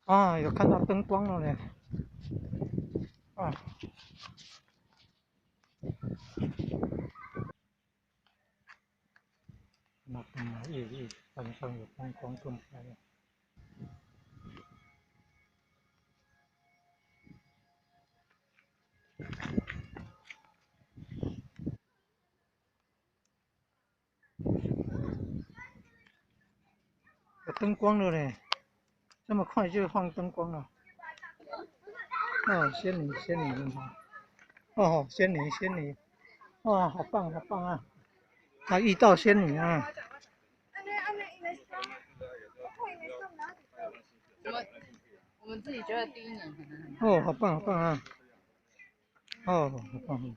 啊，有看到燈光了呢。啊。那燈啊，夜夜山上有燈光更漂亮。有燈光了呢，這麼快就放燈光了。哦，仙女，仙女很好。哦，仙女，仙女，哇，好棒，好棒啊！他遇到仙女啊！我們自己覺得第一年可能很。哦，好棒，好棒啊！哦，好棒。